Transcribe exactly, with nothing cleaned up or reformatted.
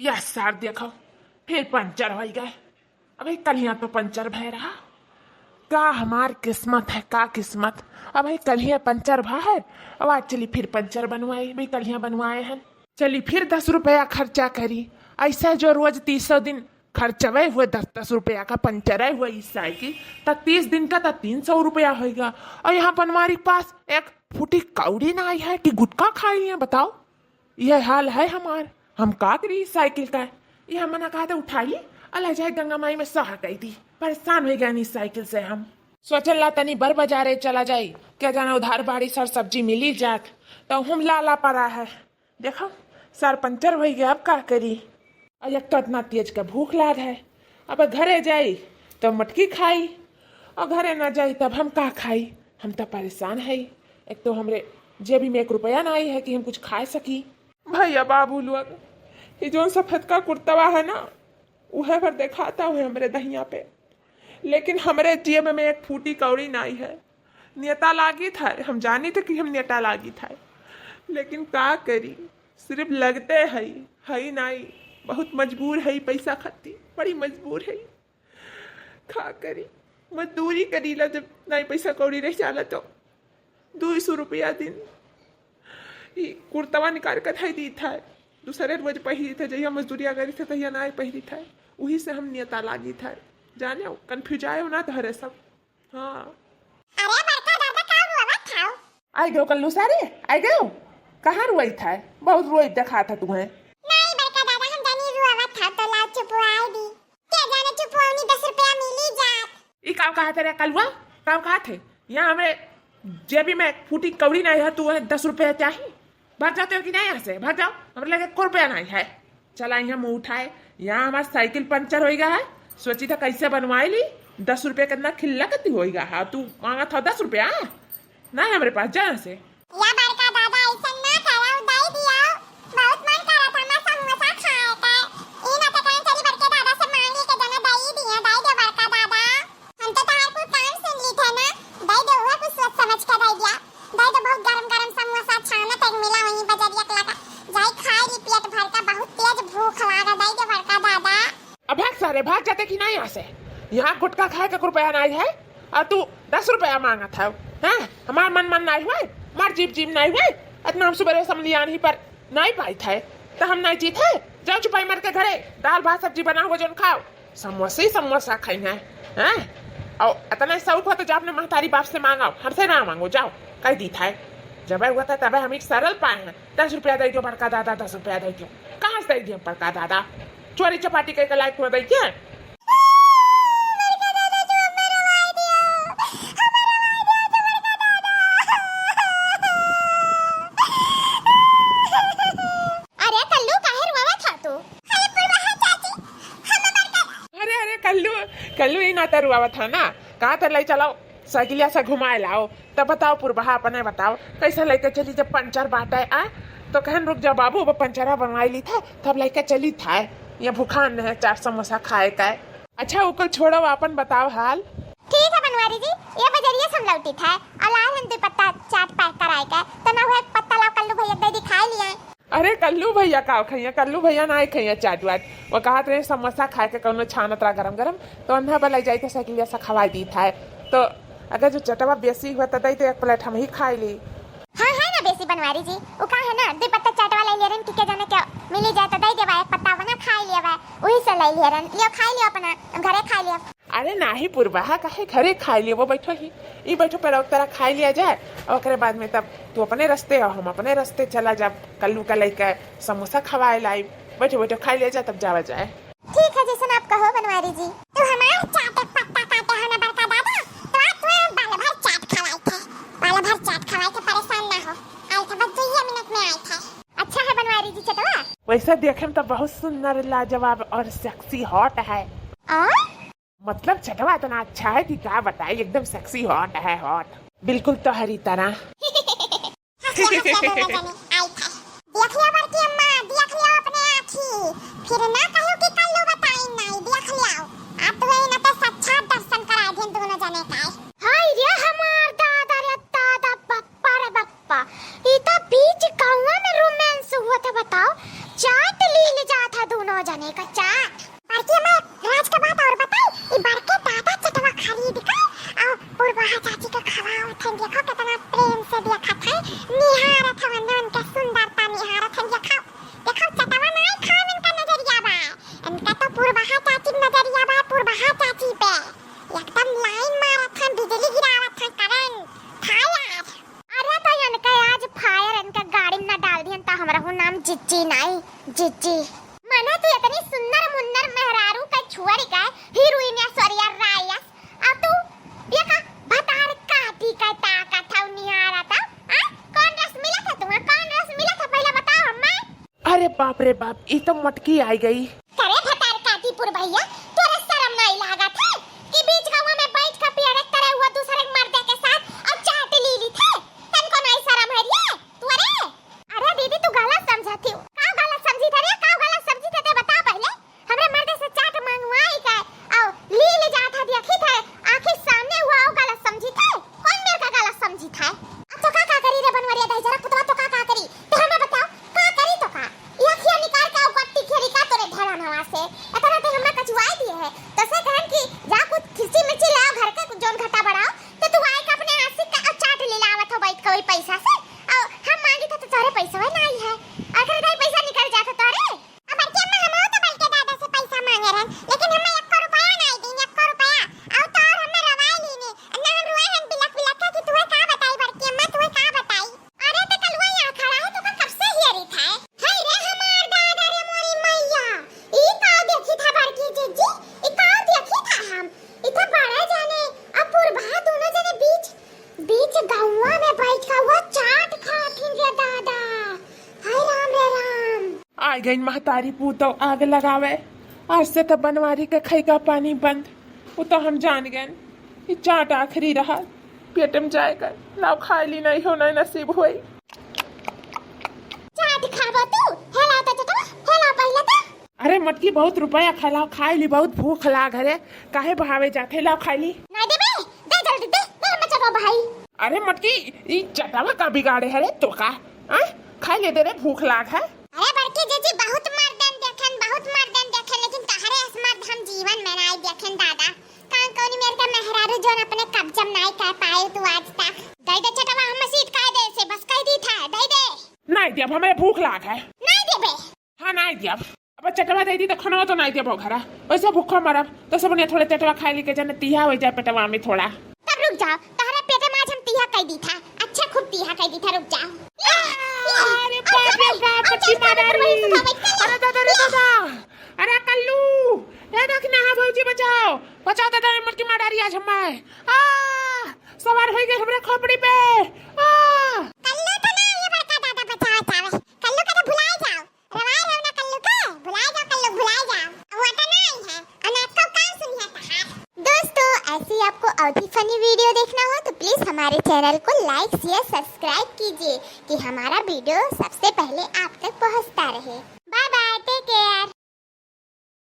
यह सार देखो, फिर पंचर होइ गए। अबे कलिया तो पंचर भय रहा। का हमार किस्मत है, का किस्मत। अबे कलिया पंचर भा है, अब आज चली फिर पंचर बनवाई, भाई कलिया बनवाए हैं। चली फिर दस रुपया खर्चा करी। ऐसा जो रोज तीसों दिन खर्चवे हुए दस दस रुपया का, पंचरे हुए ई साइकिल, त तीस दिन का त तीन सौ रुपया होइगा। और यहाँ बनवारी के पास एक फूटी कौड़ी नाहीं है कि गुटखा खाई है, बताओ। यह हाल है हमार, हम का करी इस साइकिल का। यह मना कहा था उठाई, अला जाए गंगा माई में सहा कही थी। परेशान होइ गए इस साइकिल से हम। सोचल ला तनी बर बाजारे चला जाई, क्या जाना उधार बाड़ी सर सब्जी मिली जात, तो हम लाला पड़ा है। देखो, सर पंचर होइ गया, अब का करी। और एक तो इतना तेज का भूख लाग है, अब घरे जाई तो मटकी खाई, और घरे ना जाई तब हम का खाई। हम तो परेशान है, एक तो हमरे जेबी में एक रुपया नाहीं है कि हम कुछ खा सकी। भैया बाबू लोग, ये जौन सफेदका कुर्तवा है ना, उहे भर देखाता हुए हमरे दहिया पे, लेकिन हमरे जेब में एक फूटी कौड़ी नाहीं है। नेता लागित है, हम जानी थे कि हम नेता लागित है, लेकिन का करी, सिर्फ लगते है, है नाहीं। बहुत मजबूर है पैसा खातिर, बड़ी मजबूर है। का करी, मजदूरी करीला, जब नाहीं पैसा कौड़ी रह जाला तो दो सौ रुपया दिन ई कुर्तवा निकाल के धई दी था, दूसरे रोज पहिरी था, जहिया मजदूरिया करी था तहिया नाहीं पहिरी था। वही से हम नेता लागी था, जाने कन्फ्यूज आयो ना तहरे सब। हाँ। अरे बड़का दादा, का हुआ बा खाओ? आई गयो कल्लू सारे, आई गयो। कहाँ रुआई था? बहुत रुआई देखा था तुम्हें। नहीं बड़का दादा, हम जानी रुआवा था तो लाओ चुपवाई दी। क्या जाने चुपवानी दस रुपया मिली जात। ई का कहा थे रे कलुआ? का कहा थे? यहाँ हमें जेबी में फूटी कौड़ी नहीं है, तू है दस रुपया चाही? भाग जाते हो कि नहीं यहाँ से? भाग जाओ, हमारे लगे एको रुपया नहीं है। चला यहाँ मुँह उठाए, यहाँ हमार साइकिल पंचर होइगा है, सोची था कैसे बनवाई ली, दस रुपया कितना खिल्ला कती होइगा है, तू मांगा था दस रुपया, नहीं हमारे पास, जा यहाँ से। या बड़का दादा, ऐसन ना करो, दई दियो, बहुत मन करत हमार समोसा खाए के। ई ना तो कहीं चली बड़के दादा से मांगी के जने दई दिए, दई दे बड़का दादा। हम तो तहार कुल काम सुन ली थे ना, दई दे, उहे कुछ सोच समझ के दई दिया। दई दे, बहुत गरम गरम समोसा छाना तक मिला वहीं बजरिया के लगा। जाई खाई ली पेट भर का, बहुत तेज भूख लागा, दई दे बड़का दादा। अब भाग सारे, भाग जाते कि नहीं यहाँ से? यहाँ गुटखा खाए का रुपया नहीं है और तू दस रुपया मांगत है, हैं? हमार मन मन नहीं हुए, मार जीप जीप नहीं हुए, इतना हम सुबह समलियान ही पर नहीं पाई थे, तो हम नहीं जीत है। जाओ चुपाई मार के घरे, दाल भात सब्जी बना हुआ जोन खाओ, समोसे ही समोसा खाई है, हैं? और इतना शौक हो तो जाओ अपने महतारी बाप से मांगो, हमसे ना मांगो, जाओ, कह दी था। जब हुआ था तब हम एक सरल पाए हैं, दस रुपया दे दो बड़का दादा, दस रुपया दे दो। कहाँ से दे दिए बड़का दादा? चोरी चपाटी के लायक हो दे दिए। अरे कल्लू, काहे रुआवत हा तू? अरे पुरवाहा चाची, हम बड़का अरे अरे कल्लू, कल्लू ही ना तरुआवत हा ना, कहा तो ले चलाओ, साइकिलिया से घुमाए लाओ। तब बताओ पुरबहा, अपने बताओ, कैसे लेके चली जब पंचर बाटे, आ? तो कहन, "रुक जा बाबू, वो पंचरा बनवाई ली था, तब लेके चली था। ये भूखान है, चाट समोसा खाए का है।" अच्छा, ओकर छोड़ो, अपन बताओ हाल। ठीक है बनवारी जी, ये बजरिया से हम लौटी था, और लाल हम दो पत्ता चाट पैक कराए का, तो ना हुआ एक पत्ता लाओ, कल्लू भैया दे दी, खाए लिए। अरे कल्लू भैया का खइया, कल्लू भैया ना खइया चाट वाट। वो कहत रहे समोसा खाए के, कौनो छानत रहा गरम गरम, तो अन्हा बलाई जाई तो साइकिलिया से खवाई दी था। तो अगर जो चटवा बेसी हुआ तो दई दे एक प्लेट हम ही खाई ली। हाँ है ना बेसी बनवारी जी, वो का है ना, दो पत्ता चाट वाला ले रहे, ठीक है, जाने क्या मिली जाए तो दई देवा, एक पत्ता बना खाई लिया बा, वही से ले ले रहे, लियो खाई लियो अपना, हम घरे खाई लियो। अरे नाही पुरबहा, काहे घरे खाई लियो, वो बैठो ही, ई बैठो पेड़वा के तरा खाई लिया जाए, और ओकरे बाद में तब तू अपने रस्ते और हम अपने रस्ते चला जाब, कल्लू का लइका समोसा खवाए लाई, बैठो बैठो खाई लिया जाए, तब जावा जाए। ठीक है, जैसन आप कहो बनवारी जी। तू हमार चाट एक पत्ता काटे हो ना बड़का दादा, तो आज तू बाल भर चाट खवाई थे, बाल भर चाट खवाई थे, परेशान ना हो। आई थे, बस दुइये मिनट में आई थे। अच्छा है बनवारी जी चटवा। वैसे देखे में तो बहुत सुंदर, लाजवाब और सेक्सी हॉट है। और? मतलब चटवा इतना अच्छा है कि क्या बताए, एकदम सेक्सी हॉट है, हॉट, बिल्कुल तोहरी तरह। हंस ले, हंस ले, दोनों जने, आई था। देख लिया बड़की अम्मा, देख लिया अपने आँखी। फिर ना कहो कि कल्लू बताई नहीं, देख लिया। आप तो ये ना तो साक्षात दर्शन करा दिए दोनों जने का। हाय रे हमार दादा रे दादा, बप्पा रे बप्पा। ई तो बीच गाँव में रोमांस हुआ था, बताओ। चाट ली ले जात है दोनों ना तू इतनी सुंदर मुन्नर मेहरारू का छुअरी का हीरोइन ऐश्वर्या राय यस, आ तू ये का भतार काटी का ताकत हौ निहारत हौ? आ? कौन रस मिला था तुम्हें? कौन रस मिला था? पहले बताओ हमें। अरे बाप रे बाप, ई तो मटकी आई गई। करे भतार काटी पुरभैया, तोरा शर्म नहीं लागत है कि बीच गाँव में बैठ के पियरक करे हुआ दूसरे के मर्दे के साथ और चाट ली ली थे? तनको नहीं शर्म है रे तोरे? अरे दीदी, तू गलत समझत ही। का गलत समझी था रे? का गलत समझी था? ते बता पहले। हमरे मर्दे से चाट मंगवाई का, आओ, ली ले जात है, देखी था, आँखी सामने हुआ, आओ, गलत समझी था। कौन मेरे का गलत समझी था? अब तो का, का करी रे बनवरिया दाई, जरा पुतवा तो का, का करी? तो हमें बताओ, का करी तो का? यह खिया निकाल के, आओ, गट्टी खिया निकाल तोरे ढेला नवा से। इतना ते हमरा कचुआई दिए है। तो से कहन कि जा कुछ खिरची मिर्ची ले आओ घर के, कुछ जौन घटा बढ़ाओ, तो तू आए का अपने आशिक का चाट ले लावत हो बैठ के वही पैसा से। आओ, हम मांगी था तो तोरे पैसा है ना आई है। अगर दाई पैसा निकल जाता तोरे। अब बड़की अम्मा, हमहू तो बड़के दादा से पैसा मांगे रहन, लेकिन हमें एको रुपया नाई दीन, एको रुपया। अउ तो और हमें रवाई लीनी, ना हम रोए हन बिलख बिलख के कि तुहे का बताई बड़की अम्मा, तुहे का बताई। अरे तो कलुआ यहाँ खड़ा है, तो का कब से हियरी था? हाय रे हमार दादा रे मोरी मैया, ई का देखी था बड़की जीजी, ई का देखी था हम? ई तो बड़ा जाने, अपुरबा दोनों जने बीच बीच गौवा में बैठ के वो चाट खाथिन रे दादा। हाय राम रे राम। आइ गइन महतारी पूतौ आग लगावे। आज से त बनवारी के खइका पानी बंद। उ त हम जान गइन, ई चाट आखिरी रहा। पेट में जाएगा, लाव खाइ ली, नहीं हो, नहीं नसीब होई। चाट खाबो तू? हेला त चटवा, हेला पहिले त। अरे मटकी, बहुत रुपया खा, लाव खाइ ली, बहुत भूख लाग है रे। काहे बहावे जाथे, लाव खाइ ली। नहीं देबे, दे जल्दी दे, दे हमर चटवा भाई। अरे मटकी, ई चटवा का बिगाड़े है रे तो का? आय, खाइ ले दे रे, भूख लाग है। अरे बड़की जीजी, बहुत मर्दन देखेन, बहुत मर्दन देखेन, लेकिन तहरे अस मर्द हम जीवन में नाई देखेन दादा। कान कौनी मेर का मेहरारू जोन अपने कब्जा में नाई कर पाए तू आज तक। दे दे चटवा, हम सीट काहे दे से बस कह दी था, दे दे। नाई देब, हमरे भूख लाग है। नाई देबे। हाँ, नाई दियब। अब चटवा दे दी तो खनवा तो नाई दियब घरा। वैसे भूखो मरब, तो सब ने थोड़े चटवा खाइ ली के जने तीहा होइ जाए पेटवा में थोड़ा। तब रुक जाओ, तहरा पेटे में आज हम तीहा कह दी था। अच्छा, खूब तीहा कह दी था, रुक जाओ। अरे बाप रे बाप, मटकी मारा रे। अरे दादा रे दादा। अरे कल्लू, ए देख ना, हाँ भौजी बचाओ, बचाओ दादा रे, मटकी मारा री आज हमें। आ, सवार होइ गए हमरे खोपड़ी पे। आ। कल्लू तो ना, ये बड़का दादा बचाओ, बचाओ। कल्लू के तो भुलाए जाओ। रवाई रहो ना कल्लू के, भुलाए जाओ कल्लू, भुलाए जाओ। वो तो नहीं है, अनाथ को कहाँ सुनी है तहार। दोस्तों, ऐसी आपको अवधी funny video देखना हो तो please हमारे channel को like, share, subscribe कीजिए कि हमारा video सबसे पहले आप तक पहुँचता रहे। Bye bye, take care।